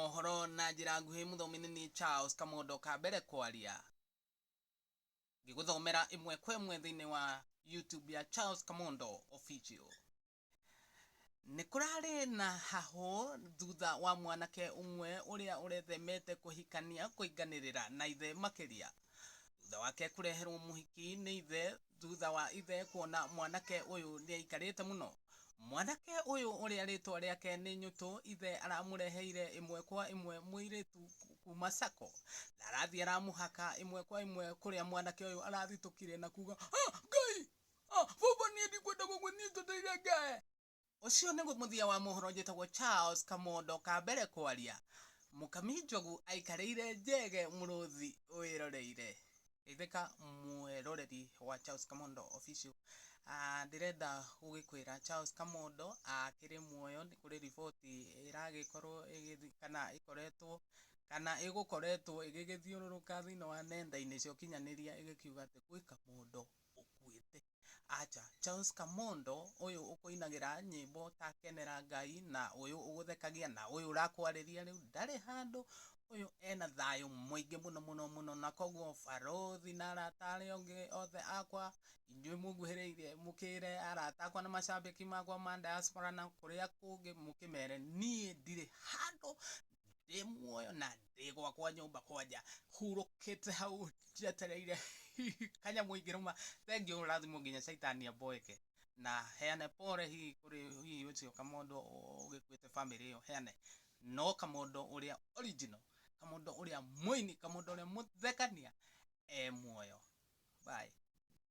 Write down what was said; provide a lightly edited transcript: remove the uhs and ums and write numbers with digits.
Mohoro na njĩra nguhĩ mũthomi nĩ niĩ Charles Kamondo ka mbere kwaria. Ngĩgũthomera ĩmwe kwa ĩmwe thĩinĩ wa YouTube ya Charles Kamondo Official. Nĩ kũrarĩ na hahũ thutha wa mwanake ũmwe ũrĩa ũrethemete kũhikania kũinganĩrĩra na ithe makĩria thutha wake kũreherwo mũhiki nĩ ithe thutha wa ithe kuona mwanake ũyũ nĩaikarĩte mũno. Mwanake ũyũ ũrĩa rĩtwa rĩake nĩ Nyũtũ ithe aramũreheire ĩmwe kwa ĩmwe mũirĩtu kuma Sacco na arathiĩ aramũhaka ĩmwe kwa ĩmwe kũrĩa mwanake ũyũ arathitũkire na kuga "Ah, Ngai! Ah, baba niĩ ndikwenda gũkua niĩ tũtũire Ngai!" Ũcio nĩguo mũthia wa mohoro njĩtagwo Charles Kamondo ka mbere kwaria. Mũkami Njogu aikarĩire njege mũrũthi wĩroreire. Geithĩka mwĩroreri wa Charles Kamondo Official. Ah, ndĩrenda gũgĩkwĩra Charles Kamondo akĩrĩ muoyo, nĩ kũrĩ riboti ĩragĩkorwo ĩgĩthi kana ĩkoretwo kana ĩgũkoretwo ĩgĩgĩthiũrũrũka thĩinĩ wa nenda-inĩ cia ũkinyanĩria ĩgĩkiuga atĩ gwĩ Kamondo ũkuĩte. Acha, Charles Kamondo ũyũ ũkũinagĩra nyĩmbo ta Kenera Ngai na ũyũ ũgũthekagia na ũyũ ũrakwarĩria rĩu ndarĩ handũ, ũyũ ena thayũ mũingĩ mũno mũno mũno na koguo barũthi na arata arĩa angĩ othe akwa inyuĩ mũnguhĩrĩirie mũkĩre arata akwa na macambĩki makwa ma diaspora na kũrĩa kũngĩ mũkĩmere niĩ ndirĩ handũ ndĩ muoyo na ndĩ gwakwa nyũmba kwanja hurũkĩte hau njetereire kanyamũ ingĩrũma thengiũ ũrathimwo nginya caitani amboeke na heane pole hihi kũrĩ hihi ũcio kamondo ũgĩkuĩte famĩlĩ ĩyo heane no kamondo ũrĩa original kamondo ũrĩa mũini kamondo ũrĩa mũthekania e muoyo bye.